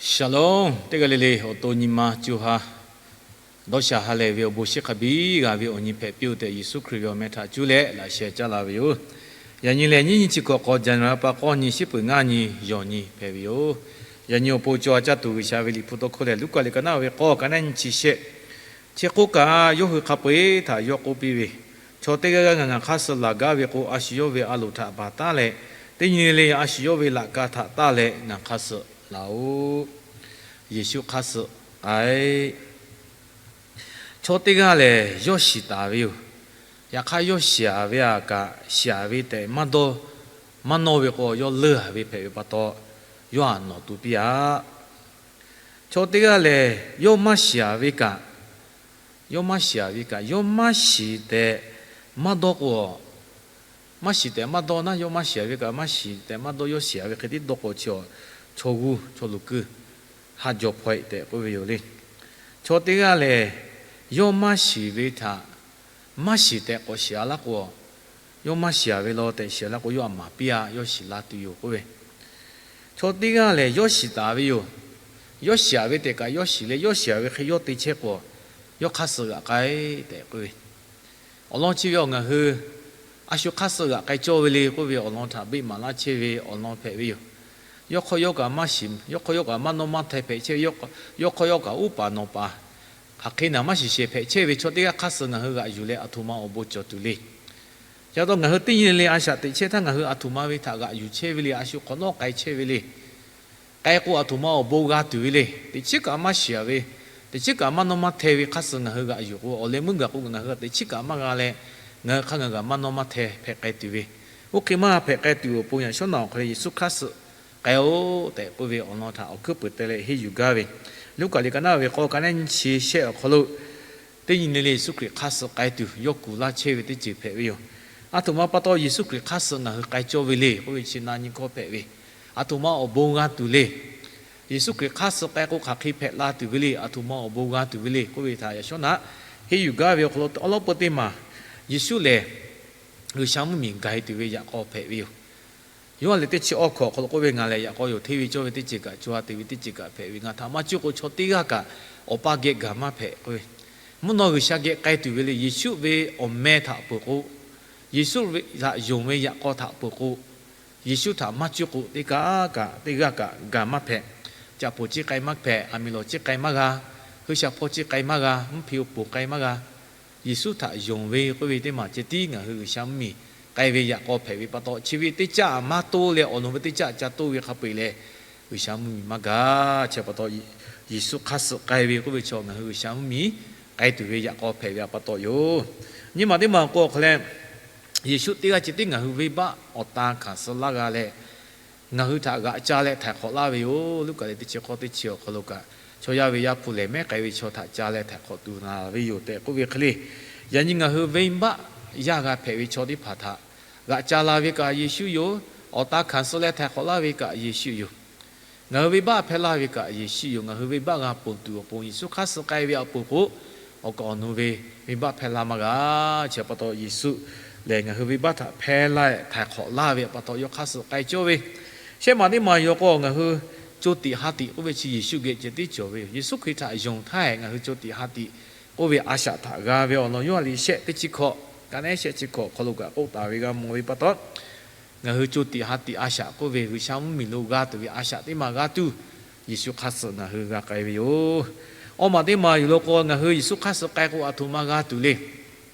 Shalom. Teˇ g'aˇ le le awˬ to nyi ma co ha dawˇ sha ha lehˬ ve awˬ bon shiˍ hk'a biˇ g'a ve awˬ nyi hpehꞈ piˇ-oˆ tehꞈ, Yeˍsuˆ Hkriꞈ ve awˬ meh htaꞈ cuˇ leh laꞈ sheh caˇ la ve yoˬ. Yaꞈ nyi lehˬ, nyiˇ nyi chi hkawꞈ hk'aw January pa k'awˇ nyi, shiˉ peuˬ ngaˇ nyi, yawˬ nyi hpehꞈ ve yoˬ. Yaꞈ nyi awˬ pon co ha caˇ tuˬ G'uiˬsha ve liꞈ hpu tawˇ hkawˇ lehˬ, Luˉkaꞈ liꞈ ka naˆ ve k'awˇ, ka naˆ nyi chi shehˆ. Chi hk'oˆ kaꞈ, yawˇ hui hk'a peu-eˬ htaꞈ yawˇ k'oˆ piˇ ve, Chaw teˇ g'aˇ g'aˇ ngaˬ ngaˬ hk'aˇ suh laˬ gaˇ ve k'o, a shu yawˇ ve a loˍ htaꞈ baˬ taˉ leh, teˇ nyi le le a shu yawˇ ve laꞈ ka htaꞈ taˇ leh ngaˬ hk'aˇ suh laˬ-oꞈ. Yeˍsuˆ hk'aˇ suh k'ai. Chaw teˇ g'aˇ lehˬ, yawˇ shiˍ taˍ ve yoˬ. Yaꞈ hk'aˇ, yawˇ shiˍ-aˍ ve aꞈ kaꞈ, shiˍ-aˍ ve tehꞈ maˇ dawˇ, maˇ nawˇ ve k'o, yawˇ leuˇ-aˍ ve hpehꞈ ve pa taw, yawˇ aꞈ nawˬ tu piˇ-aꞈ. Chaw teˇ g'aˇ lehˬ, yawˇ maˇ shiˍ-aˍ ve kaꞈ, yawˇ maˇ shiˍ-aˍ ve kaꞈ, yawˇ maˇ shiˍ tehꞈ maˇ dawˇ k'o, maˇ shiˍ tehꞈ maˇ dawˇ naˉ, yawˇ maˇ shiˍ-aˍ ve kaꞈ maˇ shiˍ tehꞈ maˇ dawˇ, yawˇ shiˍ-aˍ ve hk'e tiˉ dawˇ k'o, chi awˬ chaw g'uˇ chaw luˬ kuiˇ ha jaw hpaw-eꞈ tehꞈ k'oˆ ve yoˬ le. Chaw teˇ g'aˇ lehˬ, yawˇ maˇ shiˍ ve htaꞈ maˇ shiˍ tehꞈ k'awꞈ shiˍ-a laˇ k'o, yawˇ maˇ shiˍ-aˍ ve law tehꞈ shiˍ-a laˇ k'o, yawˇ aꞈ maˍ piˇ-a, yawˇ shiˍ la tuˬ yoˬ k'oˆ ve. Chaw teˇ g'aˇ lehˬ, yawˇ shiˍ taˍ ve yoˬ. Yawˇ shiˍ-aˍ ve tehꞈ kaꞈ yawˇ shiˍ leh, yawˇ shiˍ-aˍ ve hk'e yawˇ te chehˇ k'o, yawˇ hk'aˇ suh g'aꞈ k'ai tehꞈ k'oˆ ve. Awˬ lawn chi ve awˬ ngaˬ hui a shu hk'aˇ suh g'aꞈ k'ai cawˇ ve le k'oˆ ve awˬ lawn htaꞈ beˆ maˍ laˇ chehˇ ve awˬ lawn hpehꞈ ve yoˬ. Yawˇ hk'aw yawˇ kaꞈ maˇ shiˍ, yawˇ hk'aw yawˇ kaꞈ maˇ nawˇ maˇ hteh hpehꞈ chehˇ ve, yawˇ hk'aw yawˇ kaꞈ uˉ paˍ nawˬ paˍ hk'aˬ hk'e naˬ maˇ shiˍ shehˍ hpehꞈ chehˇ ve chaw teˇ g'aˇ hk'aˇ suh ngaˬ hui g'aꞈ yuˬ leh aˬ htoꞈ ma awˬ bon cawˬ tuˬ le. Chi pa taw ngaˬ hui teˇ nyi le le a shaꞈ teꞈ chehˇ htaˇ ngaˬ hui aˬ htoꞈ ma ve htaꞈ g'aꞈ yuˬ chehˇ ve le, a shu hk'awꞈ nawˉ k'ai chehˇ ve le. K'ai k'o aˬ htoꞈ ma awˬ bon g'a tuˬ ve le. Teꞈ chiˉ kaꞈ maˇ shiˍ-aˍ ve, teꞈ chiˉ kaꞈ maˇ nawˇ maˇ hteh ve hk'aˇ suh ngaˬ hui g'aꞈ yuˬ k'o, awˬ leh meuˇ gaˬ k'o ngaˬ hui teꞈ chiˉ kaꞈ maˇ g'a leh, ngaˬ hui hk'aˇ ngaˬ g'aꞈ maˇ nawˇ maˇ hteh hpehꞈ k'ai tuˬ ve, oˇ hk'e maˇ hpehꞈ k'ai tuˬ awˬ pon yaꞈ shawˉ naꞈ awˬ hk'aw lo Yeˍsuˆ hk'aˇ suh k'ai-oˆ tehꞈ k'oˆ ve awˬ lawn htaꞈ awˬ hkuiˉ peuˬ te leh henˇ yuˬ gaˇ ve, Luˉkaꞈ liꞈ ka naˆ ve k'awˇ, ka naˆ nyi chi shehˆ awˬ hk'aw lo teˇ nyi le le Yeˍsuˆ Hkriꞈ hk'aˇ suh k'ai tuˬ yawˇ kuˬ laˇ chehˇ ve teˇ ceuˬ hpehꞈ ve yoˬ. Aˬ htoꞈ ma pa taw Yeˍsuˆ Hkriꞈ hk'aˇ suh ngaˬ hui k'ai cawˇ ve le k'oˆ ve chi na nyi hkawˇ hpehꞈ ve, aˬ htoꞈ ma awˬ bon g'a tuˬ le. Yeˍsuˆ Hkriꞈ hk'aˇ suh k'ai k'o hk'aˬ hk'e hpehꞈ la tuˬ ve le, aˬ htoꞈ ma awˬ bon g'a tuˬ ve le k'oˆ ve htaꞈ yaꞈ shawˉ naꞈ henˇ yuˬ gaˇ ve awˬ hk'aw lo awˉ lawˉ peu teˇ maˬ, Yeˍsuˆ lehˬ G'uiˬsha mvuhˇmiˬ ga e tuˬ ve yaꞈ k'aw hpehꞈ ve yoˬ. Yoˇhanˬ liꞈ teˇ chi awˇ hkawꞈ awˬ hk'aw lo k'oˆ ve, Ngaˬ lehˬ yaꞈ k'aw yoˬ, hteˇ ve cawˇ ve teˇ ceuˬ kaꞈ, co ha te ve teˇ ceuˬ kaꞈ hpehꞈ ve, ngaˬ htaꞈ maˇ cuˇ k'o chaw teˇ g'aˇ kaꞈ Awˬ pa geh gaˬ maˇ hpehꞈ k'oˆ ve. Mvuhˇ naw G'uiˬsha geh k'ai tuˬ ve le. Yeˍsuˆ ve awˬ meh htaꞈ peuˬ k'o, Yeˍsuˆ htaꞈ yonˍ ve yaꞈ k'aw htaꞈ peuˬ k'o, Yeˍsuˆ htaꞈ maˇ cuˇ k'o teˇ kaꞈ kaꞈ teˇ g'aˇ kaꞈ gaˬ maˇ hpehꞈ. Caꞈ poˬ ciˇ k'ai maˇ hpehꞈ, aˬ miˍ lawˬ ciˇ k'ai maˇ g'a, hui shaˍ hpawˇ ciˇ k'ai maˇ g'a, mvuhˇ hpe awˬ poˬ k'ai maˇ g'a. Yeˍsuˆ htaꞈ yonˍ ve k'oˆ ve teˇ maˬ ceh tiˉ ngaˬ hui G'uiˬsha mvuhˇmiˬ k'ai ve yaꞈ k'aw hpehꞈ ve pa taw, chi ve teˇ caˆ maˇ toˇ leh awˬ lawn ve teˇ caˆ ca toˇ ve hk'a peu-eˬ leh, G'uiˬsha mvuhˇmiˬ maˇ gaˬ. Chi pa taw, Yeˍsuˆ hk'aˇ suh k'ai ve k'oˆ ve chaw ngaˬ hui G'uiˬsha mvuhˇmiˬ k'ai tuˬ ve yaꞈ k'aw hpehꞈ ve pa taw yoˬ. Nyi maˬ teˇ maˬ k'o awˬ hk'aw leh, Yeˍsuˆ teˇ g'aˇ ceh tiˉ ngaˬ hui venˇbaˆ awˬ ta hkanˍ suh laˇ g'a leh, ngaˬ hui htaꞈ g'aꞈ ca leh htaiˍ hk'awꞈ laˇ ve yoˬ. Luˉkaꞈ liꞈ teˇ chi hk'awˇ teˇ chi awˬ hk'aw lo kaꞈ, chaw yaˇ ve Yaˇ hpu lehˬ mehˉ k'ai ve chaw htaꞈ ca leh htaiˍ hk'awꞈ tuˬ na ve yoˬ tehꞈ k'oˆ ve hk'e le. Yaꞈ nyi ngaˬ hui venˇbaˆ yaˇ g'a hpehꞈ ve chaw teˇ hpaˍ htaꞈ g'aꞈ ca la ve kaꞈ Yeˍsuˆ yoˬ. Awˬ ta hkanˍ suh leh htaiˍ hk'awꞈ laˇ ve kaꞈ Yeˍsuˆ yoˬ. Ngaˬ hui venˇbaˆ hpehˇ laˇ ve kaꞈ Yeˍsuˆ yoˬ. Ngaˬ hui venˇbaˆ g'a ponˬ tuˬ awˬ pon Yeˍsuˆ hk'aˇ suh k'ai ve awˬ pon k'o, awˬ kaˍ awˬ nu ve venˇbaˆ hpehˇ laˇ maˇ g'a. Chi pa taw Yeˍsuˆ lehˬ ngaˬ hui venˇbaˆ htaꞈ hpehˇ laˇ htaiˍ hk'awꞈ laˇ ve pa taw yawˇ hk'aˇ suh k'ai cawˇ ve. Shehˆ maˬ teˇ maˬ yoˬ k'o, ngaˬ hui co tiꞈ ha tiꞈ k'oˆ ve chi Yeˍsuˆ geh ceh tiˉ cawˬ ve yoˬ. Yeˍsuˆ Hkriꞈ htaꞈ yonˍ htaˇ ngaˬ hui co tiꞈ ha tiꞈ k'oˆ ve a shaꞈ htaꞈ g'a ve awˬ lawn Yoˇhanˬ liꞈ shehˆ teˇ chi hkawꞈ, ka nehˉ shehˆ chi hkawꞈ hk'aw lo kaꞈ k'oˆ taˍ ve g'a mawˬ ve pa taw, ngaˬ hui co tiꞈ ha tiꞈ a shaꞈ k'oˆ ve G'uiˬsha mvuhˇmiˬ lo g'a tuˬ ve a shaꞈ teˇ maˬ g'a tuˬ, Yeˍsuˆ hk'aˇ suh ngaˬ hui g'a k'ai ve yoˬ. Awˇ maˬ teˇ maˬ yoˬ lo k'o, ngaˬ hui Yeˍsuˆ hk'aˇ suh k'ai k'o aˬ htoꞈ ma g'a tuˬ le.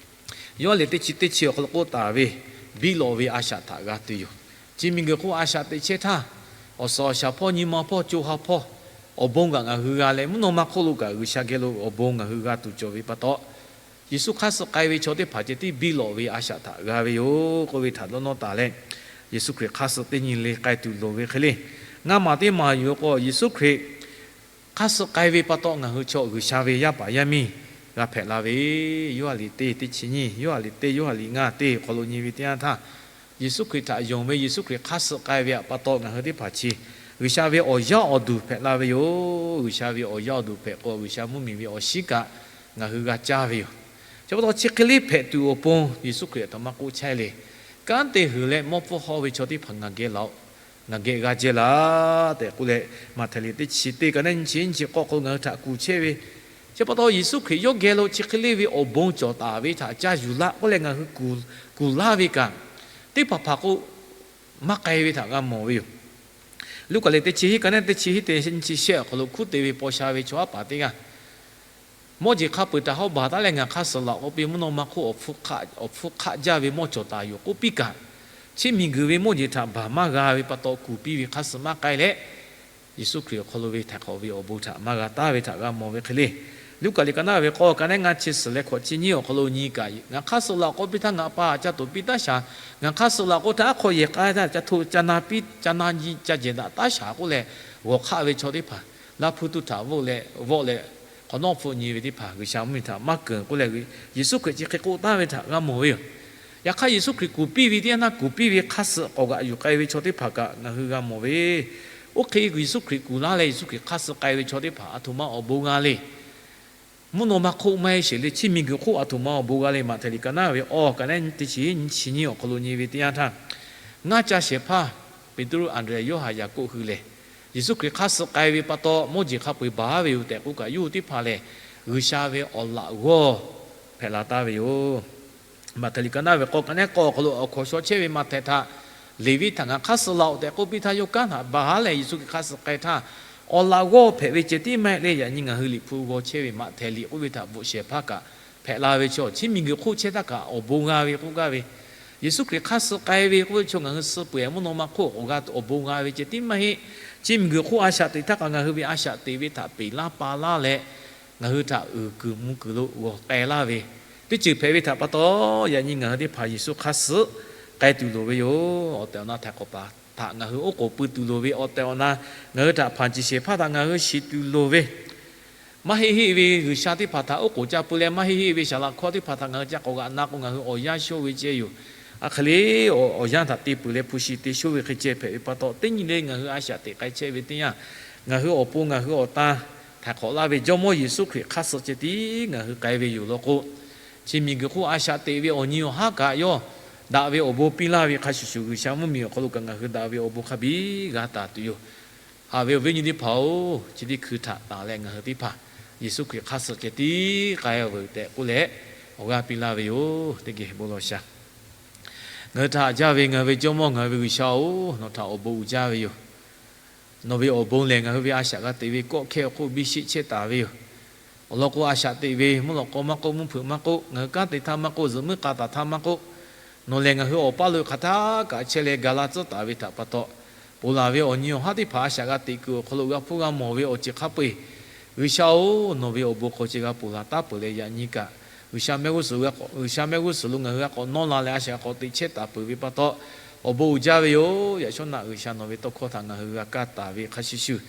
Yoˇhanˬ liꞈ teˇ chi teˇ chi awˬ hk'aw lo k'oˆ taˍ ve, biˇ lawꞈ ve a shaꞈ htaꞈ g'a tuˬ yoˬ. Chi miˬguiˬ hk'oˆ a shaꞈ teꞈ chehˇ htaˇ, awˬ suhˍ awˬ shaˍ hpawˇ nyi ma hpawˇ co ha hpawˇ awˬ bon kaꞈ ngaˬ hui g'a leh, mvuhˇ naw ma hk'oˆ lo kaꞈ G'uiˬsha geh lo awˬ bon ngaˬ hui g'a tuˬ cawˬ ve pa taw, Yeˍsuˆ hk'aˇ suh k'ai ve chaw teˇ hpaˍ ceh tiˉ biˇ lawꞈ ve a shaꞈ htaꞈ g'a ve yoˬ k'oˆ ve htaꞈ dawˇ nawˇ taˍ leh, Yeˍsuˆ Hkriꞈ hk'aˇ suh teˇ nyi le k'ai tuˬ loˍ ve hk'e le. Ngaˇ maˬ teˇ maˬ yoˬ k'o, Yeˍsuˆ Hkriꞈ hk'aˇ suh k'ai ve pa taw ngaˬ hui chaw G'uiˬsha ve yaˇ paˍ yaˇ miˇ g'a hpehꞈ la ve, Yoˇhanˬ liꞈ teˇ teˇ chi nyiˇ, Yoˇhanˬ liꞈ teˇ, Yoˇhanˬ liꞈ ngaˇ teˇ hk'aw lo nyi ve teˇ yanˇ htaˇ, Yeˍsuˆ Hkriꞈ htaꞈ yonˍ ve, Yeˍsuˆ Hkriꞈ hk'aˇ suh k'ai ve pa taw ngaˬ hui teˇ hpaˍ chi G'uiˬsha ve awˬ yaˇ awˬ duˬ hpehꞈ la ve yoˬ. G'uiˬsha ve awˬ yaˇ awˬ duˬ hpehꞈ k'o, G'uiˬsha mvuhˇmiˬ ve awˬ shiˉ kaꞈ ngaˬ hui g'a caˇ ve yoˬ. Chi pa taw chi hk'e le hpehꞈ tuˬ awˬ pon Yeˍsuˆ Hkriꞈ aˬ htoꞈ ma k'oˆ chehˇ le. Kanˉ te huiˬ leh mawˇ pfuhˇ hawˇ ve chaw teˇ hpaˍ ngaˬ geh laˬ-oꞈ. ngaˬ geh g'a jehˇ laˇ tehꞈ k'oˆ leh, Maꞈhtehˍ liꞈ teˇ chi teˇ ka neˉ nyiˇ chi nyiˇ chi k'awˇ hk'aw lo ngaˬ hui htaꞈ kuˬ chehˇ ve. Chi pa taw Yeˍsuˆ Hkriꞈ yawˇ geh lo chi hk'e le ve awˬ bon cawˬ taˍ ve htaꞈ ca yuˬ laˇ k'oˆ leh ngaˬ hui kuˬ laˇ ve kaꞈ, teˇ hpaˍ hpaˍ k'o maˇ k'ai ve htaꞈ g'a mawˬ ve yoˬ. Luˉkaꞈ liꞈ teˇ chi hiˉ ka neˉ teˇ chi hiˉ teˇ chi shehˆ awˬ hk'aw lo hkunˉ te ve paw sha ve chaw haˉ paˍ teˇ g'aˇ, mawˇ jeˬ hk'a peu-eˬ htaꞈ hawˉ baˬ taˉ leh ngaˬ hk'aˇ suh laˬ k'oˆ piˇ, mvuhˇ naw ma hk'oˆ awˬ hpfuhˇ hk'aˆ jaˇ ve mawˇ cawˬ taˍ yoˬ k'oˆ piˇ kaꞈ, chi miˬguiˬ ve mawˇ jeˬ htaꞈ baˬ maˇ g'a ve pa taw kuˬ piˇ ve hk'aˇ suh maˇ k'ai leh, Yeˍsuˆ Hkriꞈ awˬ hk'aw lo ve htaiˍ hk'awꞈ ve awˬ bon htaꞈ maˇ g'a taˉ ve htaꞈ g'a mawˬ ve hk'e le. Luˉkaꞈ liꞈ ka naˉ ve k'awˇ ka neˉ ngaˇ chi suhˍ leh hkawꞈ chi nyiˇ awˬ hk'aw lo nyi kaꞈ, ngaˬ hk'aˇ suh laˬ k'oˆ piˇ htaˇ ngaˬ pa ca toˍ piˇ taˉ shaˍ, ngaˬ hk'aˇ suh laˬ k'oˆ htaˇ aˉ hk'aw yehˬ k'a htaˇ ca hto ca na piˇ ca na nyi ca jehˬ daꞈ taˉ shaˍ k'oˆ leh, g'awˬ hk'aˆ ve chaw teˇ hpaˍ laˇ hpuˇ tuˇ htaꞈ vawˆ leh vawˆ leh, hk'awꞈ nawˉ hpfuhˆ nyi ve teˇ hpaˍ G'uiˬsha mvuhˇmiˬ htaꞈ maˇ keunˍ k'oˆ leh, Yeˍsuˆ Hkriꞈ chi hk'e k'oˆ taˍ ve htaꞈ g'a mawˬ ve yoˬ. Yaꞈ hk'aˇ Yeˍsuˆ Hkriꞈ kuˬ piˇ ve teˇ yanˇ htaˇ kuˬ piˇ ve hk'aˇ suh k'awꞈ g'aꞈ yuˬ k'ai ve chaw teˇ hpaˍ kaꞈ ngaˬ hui g'a mawˬ ve. Oˇ hk'e Yeˍsuˆ Hkriꞈ kuˬ laˇ leh Yeˍsuˆ Hkriꞈ hk'aˇ suh k'ai ve chaw teˇ hpaˍ aˬ htoꞈ ma awˬ bon g'a le. Mvuhˇ naw ma hk'oˆ maˇ heˆ sheˍ le, chi miˬguiˬ hk'oˆ aˬ htoꞈ ma awˬ bon g'a le. Maꞈhtehˍ liꞈ ka naˉ ve awˬ ka neˉ teˇ chi nyiˇ chi nyiˇ awˬ hk'aw lo nyi ve teˇ yanˇ htaˇ, ngaˇ ca shehˍ hpaˇ Peˍtruˆ, Anˍdrehˍ, Yoˇhanˬ, Yaˍkoˆ hui lehˬ, Yeˍsuˆ Hkriꞈ hk'aˇ suh k'ai ve pa taw mawˇ jeˬ hk'a peu-eˬ baˬ ve yoˬ tehꞈ k'oˆ kaꞈ, yawˇ hui teˇ hpaˍ lehˬ G'uiˬsha ve awˬ laꞈ g'awˇ hpehꞈ la taˍ ve yoˬ. Maꞈhtehˍ liꞈ ka naˉ ve k'awˇ ka neˉ k'awˇ awˬ hk'aw lo awˬ hkawnˍ shaw chehˇ ve Maꞈhtehˍ htaꞈ Leˍviˆ htaꞈ ngaˬ hk'aˇ suh laˬ-oꞈ tehꞈ k'oˆ piˇ htaˇ, yawˇ kanˉ htaꞈ baˬ haˉ leh Yeˍsuˆ Hkriꞈ hk'aˇ suh k'ai htaˇ, awˬ laꞈ g'awˇ hpehꞈ ve ceh tiˉ maˇ heˆ le. Yaꞈ nyi ngaˬ hui Liꞈ hpu g'aw chehˇ ve Maꞈhtehˍ liꞈ k'oˆ ve htaꞈ bvuhꞈ shehˍ hpaˇ kaꞈ hpehꞈ la ve chaw, chi miˬguiˬ hk'oˆ chehˇ htaˇ kaꞈ awˬ bon g'a ve k'oˆ gaˇ ve, Yeˍsuˆ Hkriꞈ hk'aˇ suh k'ai ve k'oˆ ve chaw ngaˬ hui suh peuˬ-eˬ mvuhˇ naw ma hk'oˆ awˬ g'a awˬ bon g'a ve ceh tiˉ maˇ heˆ. Chi miˬguiˬ hk'oˆ a shaꞈ teꞈ htaˇ kaꞈ ngaˬ hui ve a shaꞈ teꞈ ve htaꞈ peꞈ laˇ pa laˇ leh, ngaˬ hui htaꞈ uiˍ kuiˬ mvuh kuiˬ lo g'awˬ k'ai laˇ ve teˇ ceuˬ hpehꞈ ve htaꞈ pa taw, yaꞈ nyi ngaˬ hui teˇ hpaˍ Yeˍsuˆ hk'aˇ suh k'ai tuˬ loˍ ve yoˬ. Awˬ tehˬ awˬ na htaiˍ hk'awꞈ paˍ htaꞈ ngaˬ hui oˉ k'oˍ pui tuˬ loˍ ve, awˬ tehˬ awˬ na ngaˬ hui htaꞈ hpanˍ ciˬ shehˍ hpaˇ htaꞈ ngaˬ hui shiˍ tuˬ loˍ ve, maˇ heˆ heˆ ve G'uiˬsha teˇ hpaˍ htaꞈ oˉ k'oˍ ca pui leh maˇ heˆ heˆ ve saˍ laꞈ hkawˇ teˇ hpaˍ htaꞈ ngaˬ hui ca k'awꞈ g'aꞈ na k'o, ngaˬ hui awˬ yanˇ shonˇ ve ceh yoˬ. A hk'e le, awˬ yanˇ htaꞈ te peuˬ leh hpu shi te shonˇ ve hk'e ceh hpehꞈ ve pa taw, teˇ nyi le ngaˬ hui a shaꞈ teꞈ k'ai chehˇ ve teˇ yanˇ, ngaˬ hui awˬ pon ngaˬ hui awˬ tan htaiˍ hk'awꞈ laˇ ve Jawˇmawˇ Yeˍsuˆ Hkriꞈ hk'aˇ suh ceh tiˉ ngaˬ hui k'ai ve yoˬ law k'o, chi miˬguiˬ hk'oˆ a shaꞈ teꞈ ve awˬ nyi awˬ haˉ kaꞈ yawˇ daꞈ ve awˬ bon piˇ laˇ ve hk'a shuˍ shuˍ, G'uiˬsha mvuhˇmiˬ awˬ hk'aw lo kaꞈ ngaˬ hui daꞈ ve awˬ bon hk'a biˇ g'a taˍ tuˬ yoˬ. Haꞈ ve awˬ viˉ nyi teˇ hpaˍ-oˬ, chi teˇ hkui htaꞈ tanˬ leh ngaˬ hui teˇ hpaˍ Yeˍsuˆ Hkriꞈ hk'aˇ suh ceh tiˉ k'ai veuˬ tehꞈ k'oˆ leh, awˬ g'aˇ piˇ laˇ ve yoˬ. Teˇ geh bon lawˬ sha. Ngaˬ hui htaꞈ haꞈ jaˇ ve ngaˬ hui ve Jawˇmawˇ ngaˬ hui ve G'uiˬsha-oˬ, nawˬ htaꞈ awˬ bon uiˍ jaˇ ve yoˬ. Nawˬ ve awˬ bon lehˬ ngaˬ hui ve a shaꞈ g'a teꞈ ve kawˆ hkehˇ awˬ hk'oˆ biˇ sheˆ chehˇ taˍ ve yoˬ. Awˬ lawn k'o, a shaꞈ teꞈ ve mvuhˇ lawꞈ k'aw maˇ k'oˆ, mvuhˇ hpeuꞈ maˇ k'oˆ, ngaˬ hui kanˉ te htaˇ maˇ k'oˆ, zuhꞈ muiˉ k'a taˍ htaˇ maˇ k'oˆ, nawˬ lehˬ ngaˬ hui awˬ paˇ lo hk'aˬ htaˇ kaꞈ chehˇ leh ga laˇ tcuhˉ taˍ ve htaꞈ pa taw, ponˬ laˬ ve awˬ nyi awˬ haˉ teˇ hpaˍ a shaꞈ g'a teꞈ kuiˬ awˬ hk'aw lo g'a hpuˇ g'a mawˬ ve awˬ ceuˬ hk'a peu-eˬ, G'uiˬsha-oˬ, nawˬ ve awˬ bon hk'aw ceh g'a ponˬ laˬ taˉ peuˬ leh, yaꞈ nyi kaꞈ G'uiˬsha mehˆ g'uˇ suhˍ lo g'a k'awꞈ, G'uiˬsha mehˆ g'uˇ suhˍ lo ngaˬ hui g'a k'awꞈ nawˇ la leh a shaꞈ g'a k'awꞈ teꞈ chehˇ taˍ peuˬ ve pa taw, awˬ bon uiˍ jaˇ ve yoˬ. Yaꞈ shawˉ naꞈ G'uiˬsha nawˬ ve tawˇ hkawˇ htaꞈ ngaˬ hui g'a kaˇ taˍ ve hk'a shuˍ shuˍ,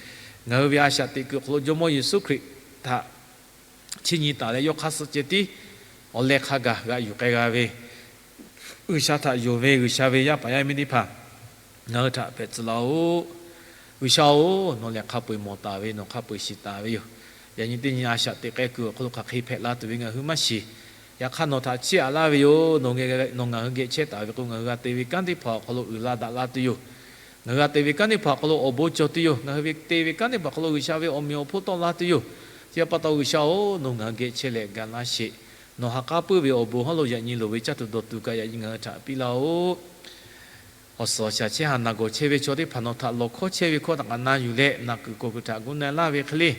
ngaˬ hui ve a shaꞈ teꞈ kuiˬ awˬ hk'aw lo Jawˇmawˇ Yeˍsuˆ Hkriꞈ htaꞈ chiˇ nyi taˍ leh yawˇ hk'aˇ suh ceh tiˉ awˬ leh hk'a gaˬ g'aꞈ yuˬ k'ai g'a ve, G'uiˬsha htaꞈ yonˍ ve G'uiˬsha ve yaˇ paˍ yaˇ miˇ teˇ hpaˍ, ngaˬ hui htaꞈ hpehꞈ tcuh laˇ-oˆ. G'uiˬsha-oˬ, nawˬ lehˬ hk'a peu-eˬ mawˬ taˍ ve, nawˬ hk'a peu-eˬ shiˍ taˍ ve yoˬ. Yaꞈ nyi teˇ nyi a shaꞈ teꞈ k'ai kuiˬ awˬ hk'aw lo hk'aˬ hk'e hpehꞈ la tuˬ ve ngaˬ hui maˇ shiˍ. Yaꞈ hk'aˇ nawˬ htaꞈ chiˇ aꞈ laˇ ve yoˬ. Nawˬ ngaˬ hui geh chehˇ taˍ ve k'o, ngaˬ hui g'a te ve kanˉ teˇ hpaˍ awˬ hk'aw lo uiˍ la daꞈ la tuˬ yoˬ. Ngaˬ hui g'a te ve kanˉ teˇ hpaˍ awˬ hk'aw lo awˬ bon cawˬ tuˬ yoˬ. Ngaˬ hui ve te ve kanˉ teˇ hpaˍ awˬ hk'aw lo G'uiˬsha ve awˬ meꞈ awˬ hponˇ tawˆ la tuˬ yoˬ. Chi pa taw G'uiˬsha-oˬ, nawˬ ngaˬ hui geh chehˇ leh ga laˇ sheˍ. Nawˬ ha k'aˉ puiˉ ve awˬ bon hawˉ lo yaꞈ nyi loˍ ve caˇ tuˬ dawˬ tuˬ kaꞈ yaꞈ nyi ngaˬ hui htaꞈ piˇ laˇ-oˆ. Awˬ suhˍ awˬ shaˍ chehˇ haˍ naˬ gawˬ chehˇ ve chaw teˇ hpaˍ nawˬ htaꞈ lawˬ hkawˇ chehˇ ve hkawˇ htaꞈ k'aꞈ na yuˬ leh naˬ kuiˬ kawˬ kuiˬ htaꞈ gu na-e laˇ ve hk'e le,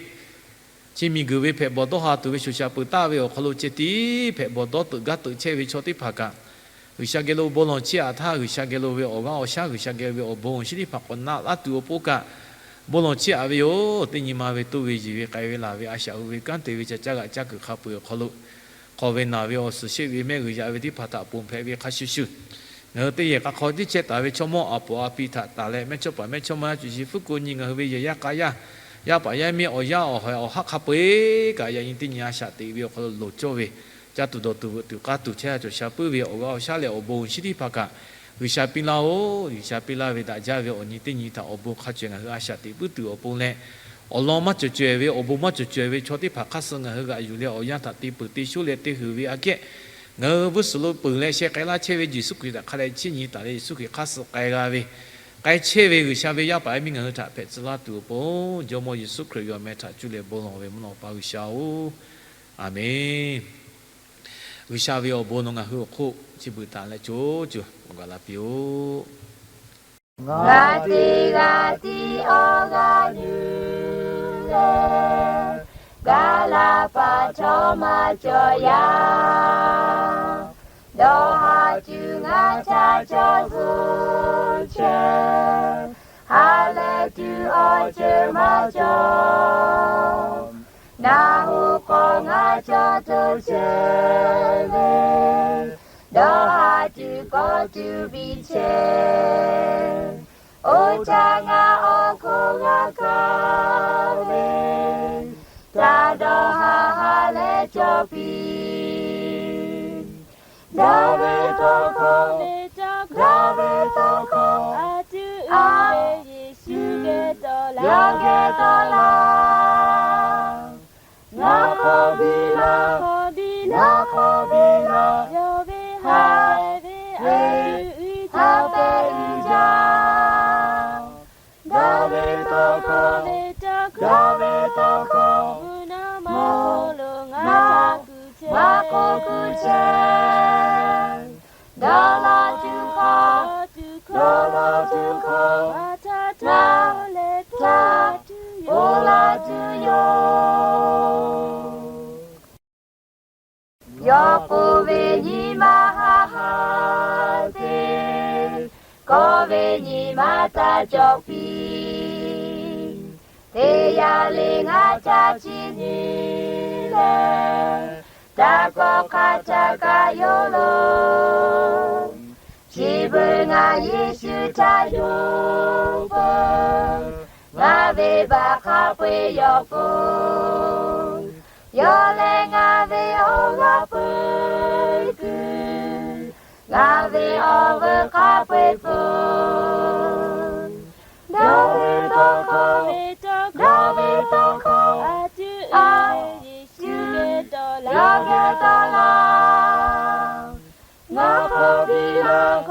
chi miˬguiˬ ve hpehꞈ bawˬ dawˇ ha tuˬ ve shoˍ shaˍ peuˬ taˆ ve awˬ hk'aw lo ceh tiˉ hpehꞈ bawˬ dawˇ teuꞈ gaˇ teuꞈ chehˇ ve chaw teˇ hpaˍ kaꞈ, G'uiˬsha geh lo bon lawˬ chiˇ aꞈ htaˇ, G'uiˬsha geh lo ve awˬ g'aˇ awˬ shaˉ, G'uiˬsha geh ve awˬ bon awˬ shinˉ teˇ hpaˍ k'awꞈ na laˇ tuˬ awˬ pon kaꞈ, bon lawˬ chiˇ aꞈ ve yoˬ. Teˇ nyi ma ve toˇ ve yeˬ ve k'ai ve laˬ ve a shaꞈ hu ve kanˉ te ve ca caˇ g'aꞈ caˇ kuiˬ hk'a peu-eˬ awˬ hk'aw lo, hk'aw ve naˬ ve awˬ suhˍ sheˆ ve mehˆ g'uiˬ yaꞈ ve teˇ hpaˍ htaꞈ ponˬ hpehꞈ ve hk'a shuˍ shuˍ, ngaˬ hui teˇ yehˬ k'a hk'aw tiˉ chehˇ taˍ ve chaw mawˇ aˬ poˍ a pi htaꞈ tanˬ leh mehˇchawˇpaˍ mehˇchawˇma yaˇ cuˬ shi hpfuhˇ ko nyi ngaˬ hui ve yehˬ yaˇ k'a yaˇ, yaˇ paˍ yaˇ miˇ awˬ yaˇ awˬ haiˬ awˬ haˉ hk'a peu-eˬ kaꞈ yaꞈ nyi teˇ nyi a shaꞈ teꞈ ve awˬ hk'aw lo loˍ cawˇ ve, caˇ tuˬ dawˬ tuˬ veuꞈ tuˬ k'aˇ tuˬ chehˇ a cawˬ sha puiˉ ve awˬ g'aˇ awˬ shaˉ leh awˬ bon awˬ shinˉ teˇ hpaˍ kaꞈ, G'uiˬsha piˇ laˇ-oˆ. G'uiˬsha piˇ laˇ ve daꞈ jaˇ ve awˬ nyi teˇ nyi htaꞈ awˬ bon hk'a cawehˬ ngaˬ hui a shaꞈ teꞈ puiˉ tuˬ awˬ pon leh, awˬ lawn maˇ cawˬ cawehˬ ve awˬ bon maˇ cawˬ cawehˬ ve chaw teˇ hpaˍ hk'aˇ suh ngaˬ hui g'aꞈ yuˬ leh awˬ yanˇ htaꞈ te peuˬ te shuˉ leh te huiˬ ve aꞈ kehˉ, ngaˬ hui g'uˇ suhˍ lo peuˬ leh sheh k'ai laˇ chehˇ ve Yeˍsuˆ Hkriꞈ htaꞈ hk'a dehꞈ chiˇ nyi taˍ leh Yeˍsuˆ Hkriꞈ hk'aˇ suh k'ai g'a ve K'ai chehˇ ve G'uiˬsha ve yaˇ paˍ yaˇ miˇ ngaˬ hui htaꞈ hpehꞈ tcuh laˇ tuˬ awˬ pon, Jawˇmawˇ Yeˍsuˆ Hkriꞈ ve awˬ meh htaꞈ cuˇ leh bon lawˬ ve mvuhˇ naw Awˬ pa G'uiˬsha-oˬ, Aˍmenˍ. G'uiˬsha ve awˬ bon nawˬ ngaˬ hui awˬ hk'oˆ chi beuꞈ taˍ leh co co awˬ gaˬ la piˇ-oˆ. Ngaˬ teˇ g'aˇ tiˉ awˬ g'aˇ yuˬ leh, gaˬ la pa chaw maˇ cawˬ yaˇ. Dawˇ haˍ tuˬ ngaˬ htaꞈ cawˬ zuhˬ chehˇ, ha lehˬ tuˬ awˬ ceuˬ maˇ cawˬ. Naˬ hoꞈ k'awꞈ ngaˬ cawˬ tuˬ chehˇ ve, dawˇ haˍ tuˬ kawˆ tuˬ piˇ chehˇ. Oˇ htaˇ ngaˬ awˬ hk'oˆ g'a kaˇ ve, taˇ dawˇ haˍ ha lehˬ cawˬ piˇ. Dawˇ ve tawˇ hkawˇ, dawˇ ve tawˇ hkawˇ, a, yawˇ geh tawˆ laˇ. Ngaˬ hk'awꞈ biˇ laˇ, ngaˬ hk'awꞈ biˇ laˇ, yawˇ ve ha ve a tuˬ uiˍ jaˇ. Dawˇ ve tawˇ hkawˇ, dawˇ ve tawˇ hkawˇ, mvuhˇ naw ma hk'aw lo ngaˬ maˇ k'oˆ kuˬ chehˇ. Dawˇ law tuˬ hkawˇ, dawˇ law tuˬ hkawˇ, ngaˬ htaꞈ htaˇ leh htaˇ oˇ laˇ tuˬ yoˬ. Yawˇ k'oˆ ve nyi ma haˆ haˆ te, kawˆ ve nyi ma taˇ cawˬ piˇ. Teˇ yanˇ le ngaˬ htaꞈ chi nyi leh, taˇ kawˆ hk'aˇ htaˇ kaꞈ yoˬ lo. Chi beuꞈ ngaˬ Yeˍsuˆ htaꞈ yonˍ peuˬ. Ngaˬ ve baꞈ hk'a peu-eˬ yawˇ pon, yawˇ lehˬ ngaˬ ve awˬ g'aˇ peuˬ kuiˬ, ngaˬ ve awˬ veuˬ hk'a peu-eˬ peuˬ. Dawˇ ve tawˇ hkawˇ, dawˇ ve tawˇ hkawˇ, a, yawˇ geh tawˆ laˇ. Ngaˬ hk'awꞈ biˇ laˇ,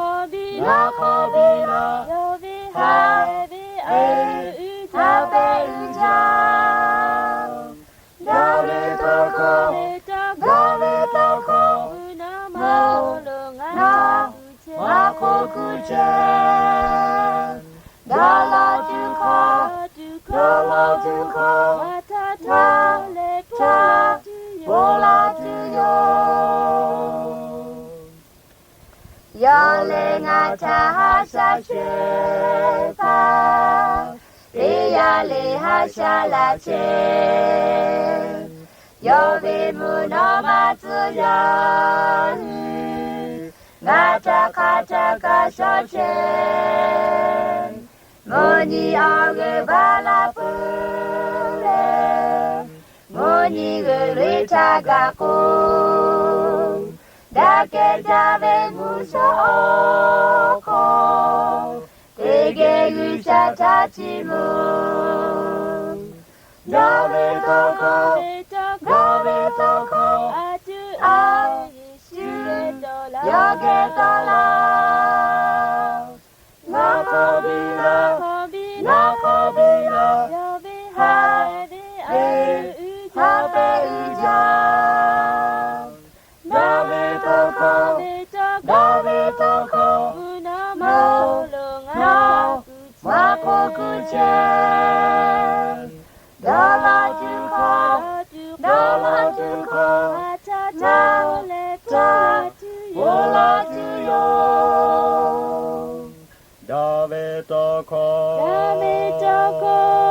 ngaˬ hk'awꞈ biˇ laˇ, yawˇ ve ha ve a tuˬ uiˍ jaˇ. Dawˇ ve tawˇ hkawˇ, dawˇ ve tawˇ hkawˇ, mvuhˇ naw ma hk'aw lo ngaˬ maˇ k'oˆ kuˬ chehˇ. Dawˇ law tuˬ hkawˇ, dawˇ law tuˬ hkawˇ, htaˇ leh htaˇ oˇ laˇ tuˬ yoˬ. Yawˇ lehˬ ngaˬ htaꞈ ha shaˉ chehˇ htaˇ, teˇ yanˇ le ha shaˉ laˇ chehˇ. Yawˇ ve mvuhˇ naw ma tcuh yaˇ hui, ngaˬ htaꞈ hk'aˬ htaˇ kaꞈ shawˉ chehˇ. Mvuhˇ nyi awˬ g'euˆ baˬ la peuˬ leh, mvuhˇ nyi g'euˆ loꞈ-e htaˇ gaˬ k'o, daꞈ kehˬ jaˇ ve mvuhˇ shawˉ awˬ hk'aw, teˇ geh G'uiˬsha htaꞈ chiˇ mvuh. Dawˇ ve tawˇ hkawˇ, dawˇ ve tawˇ hkawˇ, a, yawˇ geh tawˆ laˇ. Ngaˬ hk'awꞈ biˇ laˇ, ngaˬ hk'awꞈ biˇ laˇ, ha ve a tuˬ uiˍ jaˇ. Dawˇ ve tawˇ hkawˇ, dawˇ ve tawˇ hkawˇ, mvuhˇ naw ma hk'aw lo ngaˬ maˇ k'oˆ kuˬ chehˇ. Dawˇ law tuˬ hkawˇ, dawˇ law tuˬ hkawˇ, htaˇ leh htaˇ oˇ laˇ tuˬ yoˬ. Dawˇ ve tawˇ hkawˇ, dawˇ ve tawˇ hkawˇ,